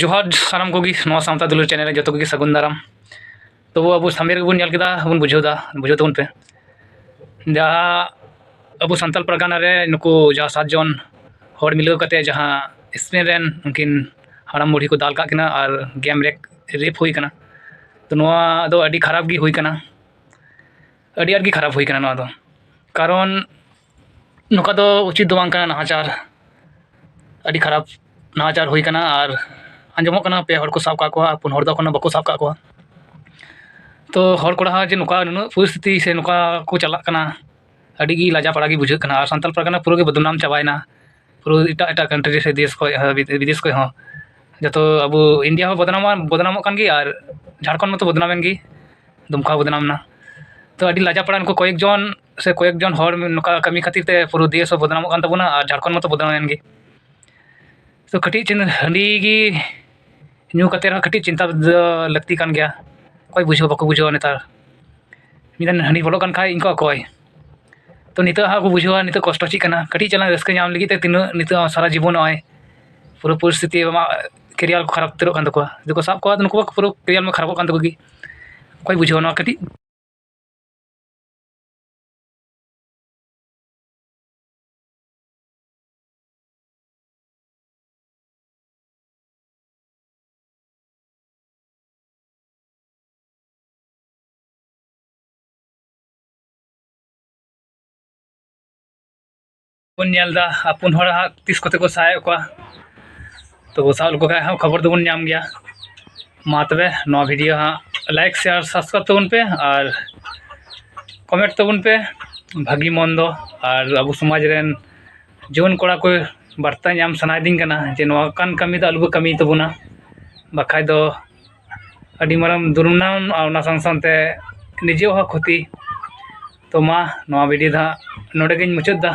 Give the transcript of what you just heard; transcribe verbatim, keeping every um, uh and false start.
ᱡᱚᱦᱟᱨ ᱥᱟᱱᱟᱢ ᱠᱚᱜᱮ, ᱱᱚᱣᱟ ᱥᱟᱶᱛᱟ ᱫᱩᱞᱟᱹᱲ ᱪᱮᱱᱮᱞ ᱨᱮ ᱡᱚᱛᱚ ᱠᱚᱜᱮ ᱥᱟᱹᱜᱩᱱ ᱫᱟᱨᱟᱢ᱾ ᱛᱚᱵᱩ ᱟᱵᱚ ᱥᱟᱢᱱᱮ ᱨᱮᱜᱮ ᱵᱚᱱ ᱧᱮᱞ ᱠᱮᱫᱟ, ᱵᱚᱱ ᱵᱩᱡᱷᱟᱹᱣ ᱫᱟ, ᱵᱩᱡᱷᱟᱹᱣ ᱛᱟᱵᱚᱱ ᱯᱮ᱾ ᱡᱟᱦᱟᱸ ᱟᱵᱚ ᱥᱟᱱᱛᱟᱲ ᱯᱟᱨᱜᱟᱱᱟ ᱨᱮ ᱱᱩᱠᱩ ᱡᱟᱦᱟᱸ ᱥᱟᱛ ᱡᱚᱱ ᱦᱚᱲ ᱢᱤᱞᱟᱹᱣ ᱠᱟᱛᱮ ᱡᱟᱦᱟᱸ ᱥᱯᱮᱱ ᱨᱮᱱ ᱩᱱᱠᱤᱱ ᱦᱟᱲᱟᱢ ᱵᱩᱲᱦᱤ ᱠᱚ ᱫᱟᱞ ᱠᱟᱜ ᱠᱤᱱᱟ ᱟᱨ ᱜᱮᱢ ᱨᱮ ᱨᱮᱯ ᱦᱩᱭ ᱠᱟᱱᱟ, ᱛᱚ ᱱᱚᱣᱟ ᱫᱚ ᱟᱹᱰᱤ ᱠᱷᱟᱨᱟᱯ ᱜᱮ ᱦᱩᱭ ᱠᱟᱱᱟ, ᱟᱹᱰᱤ ᱟᱸᱴ ᱜᱮ ᱠᱷᱟᱨᱟᱯ ᱦᱩᱭ ᱠᱟᱱᱟ ᱱᱚᱣᱟ ᱫᱚ᱾ ᱠᱟᱨᱚᱱ ᱱᱚᱝᱠᱟ ᱫᱚ ᱩᱪᱤᱛ ᱫᱚ ᱵᱟᱝ ᱠᱟᱱᱟ, ᱱᱟᱦᱟᱪᱟᱨ, ᱟᱹᱰᱤ ᱠᱷᱟᱨᱟᱯ ᱱᱟᱦᱟᱪᱟᱨ ᱦᱩᱭ ᱠᱟᱱᱟ᱾ ᱟᱨ ᱟᱸᱡᱚᱢᱚᱜ ᱠᱟᱱᱟ ᱯᱮ ᱦᱚᱲ ᱠᱚ ᱥᱟᱵ ᱠᱟᱜ ᱠᱚᱣᱟ, ᱯᱩᱱ ᱦᱚᱲ ᱫᱚ ᱮᱠᱷᱚᱱᱳ ᱵᱟᱠᱚ ᱥᱟᱵ ᱠᱟᱜ ᱠᱚᱣᱟ᱾ ᱛᱚ ᱦᱚᱲ ᱠᱚᱲᱟ ᱡᱮ ᱱᱚᱝᱠᱟ ᱱᱩᱱᱟᱹᱜ ᱯᱚᱨᱤᱥᱛᱷᱤᱛᱤ ᱥᱮ ᱱᱚᱝᱠᱟ ᱠᱚ ᱪᱟᱞᱟᱜ ᱠᱟᱱᱟ, ᱟᱹᱰᱤ ᱜᱮ ᱞᱟᱡᱟ ᱯᱟᱲᱟ ᱜᱮ ᱵᱩᱡᱷᱟᱹᱜ ᱠᱟᱱᱟ᱾ ᱟᱨ ᱥᱟᱱᱛᱟᱲ ᱯᱟᱨᱜᱟᱱᱟ ᱯᱩᱨᱟᱹ ᱜᱮ ᱵᱚᱫᱱᱟᱢ ᱪᱟᱵᱟᱭᱮᱱᱟ, ᱯᱩᱨᱟᱹ ᱮᱴᱟᱜ ᱮᱴᱟᱜ ᱠᱟᱱᱴᱨᱤ ᱥᱮ ᱫᱮᱥ ᱠᱷᱚᱱ, ᱵᱤᱫᱮᱥ ᱠᱷᱚᱱ ᱦᱚᱸ᱾ ᱡᱚᱛᱚ ᱟᱵᱚ ᱤᱱᱰᱤᱭᱟ ᱦᱚᱸ ᱵᱚᱫᱱᱟᱢᱚᱜ, ᱵᱚᱫᱱᱟᱢᱚᱜ ᱠᱟᱱ ᱜᱮ, ᱟᱨ ᱡᱷᱟᱲᱠᱷᱚᱸᱰ ᱢᱟᱛᱚ ᱵᱚᱫᱱᱟᱢ ᱮᱱ ᱜᱮ, ᱫᱩᱢᱠᱟ ᱵᱚᱫᱱᱟᱢ ᱮᱱᱟ᱾ ᱛᱚ ᱟᱹᱰᱤ ᱞᱟᱡᱟ ᱯᱟᱲᱟ, ᱱᱩᱠᱩ ᱠᱚᱭᱮᱠ ᱡᱚᱱ ᱥᱮ ᱠᱚᱭᱮᱠ ᱡᱚᱱ ᱦᱚᱲ ᱱᱚᱝᱠᱟ ᱠᱟᱹᱢᱤ ᱠᱷᱟᱹᱛᱤᱨ ᱛᱮ ᱯᱩᱨᱟᱹ ᱫᱮᱥ ᱦᱚᱸ ᱵᱚᱫᱱᱟᱢᱚᱜ ᱠᱟᱱ ᱛᱟᱵᱚᱱᱟ ᱟᱨ ᱡᱷᱟᱲᱠᱷᱚᱸᱰ ᱢᱟᱛᱚ ᱵᱚᱫᱱᱟᱢ ᱮᱱ ᱜᱮ᱾ ᱛᱚ ᱠᱟᱹᱴᱤᱡ ᱪᱤᱱ ᱦᱟᱺᱰᱤ ᱜᱮ ᱧᱩ ᱠᱟᱛᱮ ᱨᱮᱦᱚᱸ ᱠᱟᱹᱴᱤᱡ ᱪᱤᱱᱛᱟ ᱫᱚ ᱞᱟᱹᱠᱛᱤ ᱠᱟᱱ ᱜᱮᱭᱟ᱾ ᱚᱠᱚᱭ ᱵᱩᱡᱷᱟᱹᱣ ᱵᱟᱠᱚ ᱵᱩᱡᱷᱟᱹᱣᱟ ᱱᱮᱛᱟᱨ᱾ ᱢᱤᱫ ᱫᱷᱟᱣ ᱦᱟᱺᱰᱤ ᱵᱚᱞᱚᱜ ᱠᱟᱱ ᱠᱷᱟᱡ ᱤᱱᱠᱟ ᱚᱠᱚᱭ᱾ ᱛᱚ ᱱᱤᱛᱚᱜ ᱦᱟᱸᱜ ᱠᱚ ᱵᱩᱡᱷᱟᱹᱣᱟ ᱱᱤᱛᱚᱜ ᱠᱚᱥᱴᱚ ᱪᱮᱫ ᱠᱟᱱᱟ᱾ ᱠᱟᱹᱴᱤᱡ ᱪᱟᱞᱟᱝ ᱨᱟᱹᱥᱠᱟᱹ ᱧᱟᱢ ᱞᱟᱹᱜᱤᱫ ᱛᱮ ᱛᱤᱱᱟᱹᱜ ᱱᱤᱛᱚᱜ ᱥᱟᱨᱟ ᱡᱤᱵᱚᱱ ᱱᱚᱜᱼᱚᱭ ᱯᱩᱨᱟᱹ ᱯᱚᱨᱤᱥᱛᱷᱤᱛᱤ ᱟᱢᱟᱜ ᱠᱮᱨᱤᱭᱟᱨ ᱠᱚ ᱠᱷᱟᱨᱟᱯ ᱩᱛᱟᱹᱨᱚᱜ ᱠᱟᱱ ᱛᱟᱠᱚᱣᱟ᱾ ᱡᱩᱫᱤ ᱠᱚ ᱥᱟᱵ ᱠᱚᱣᱟ ᱛᱚ ᱱᱩᱠᱩ ᱯᱩᱨᱟᱹ ᱠᱮᱨᱤᱭᱟᱨ ᱢᱟ ᱠᱷᱟᱨᱟᱯᱚᱜ ᱠᱟᱱ ᱛᱟᱠᱚ ᱜᱮ᱾ ᱚᱠᱚᱭ ᱵᱩᱡᱷᱟᱹᱣᱟ ᱱᱚᱣᱟ ᱠᱟᱹᱴᱤᱡ? ᱵᱚᱱ ᱧᱮᱞ ᱮᱫᱟ, ᱟᱨ ᱯᱩᱱ ᱦᱚᱲ ᱦᱟᱸᱜ ᱛᱤᱥ ᱠᱚᱛᱮ ᱠᱚ ᱥᱟᱦᱟᱭᱮᱫ ᱠᱚᱣᱟ᱾ ᱛᱚ ᱥᱟᱵ ᱞᱮᱠᱚ ᱠᱷᱟᱡ ᱦᱟᱸᱜ ᱠᱷᱚᱵᱚᱨ ᱫᱚᱵᱚᱱ ᱧᱟᱢ ᱜᱮᱭᱟ᱾ ᱢᱟ ᱛᱚᱵᱮ ᱱᱚᱣᱟ ᱵᱷᱤᱰᱤᱭᱳ ᱦᱟᱸᱜ ᱞᱟᱭᱤᱠ, ᱥᱮᱭᱟᱨ, ᱥᱟᱵᱥᱠᱨᱟᱭᱤᱵ ᱛᱟᱵᱚᱱ ᱯᱮ ᱟᱨ ᱠᱚᱢᱮᱱᱴ ᱛᱟᱵᱚᱱ ᱯᱮ ᱵᱷᱟᱹᱜᱤ ᱢᱚᱱᱫᱚ᱾ ᱟᱨ ᱟᱵᱚ ᱥᱚᱢᱟᱡᱽ ᱨᱮᱱ ᱡᱩᱣᱟᱹᱱ ᱠᱚᱲᱟ ᱠᱚ ᱵᱟᱨᱛᱟ ᱧᱟᱢ ᱥᱟᱱᱟᱭᱮᱫᱤᱧ ᱠᱟᱱᱟ ᱡᱮ ᱱᱚᱝᱠᱟᱱ ᱠᱟᱹᱢᱤ ᱫᱚ ᱟᱞᱚ ᱯᱮ ᱠᱟᱹᱢᱤ ᱛᱟᱵᱚᱱᱟ, ᱵᱟᱠᱷᱟᱡ ᱫᱚ ᱟᱹᱰᱤ ᱢᱟᱨᱟᱝ ᱫᱩᱨᱱᱟᱢ ᱟᱨ ᱚᱱᱟ ᱥᱟᱶ ᱥᱟᱶᱛᱮ ᱱᱤᱡᱮᱣᱟᱜ ᱦᱚᱸ ᱠᱷᱚᱛᱤ᱾ ᱛᱚ ᱢᱟ ᱱᱚᱣᱟ ᱵᱷᱤᱰᱤᱭᱳ ᱫᱚ ᱦᱟᱸᱜ ᱱᱚᱰᱮ ᱜᱤᱧ ᱢᱩᱪᱟᱹᱫ ᱮᱫᱟ᱾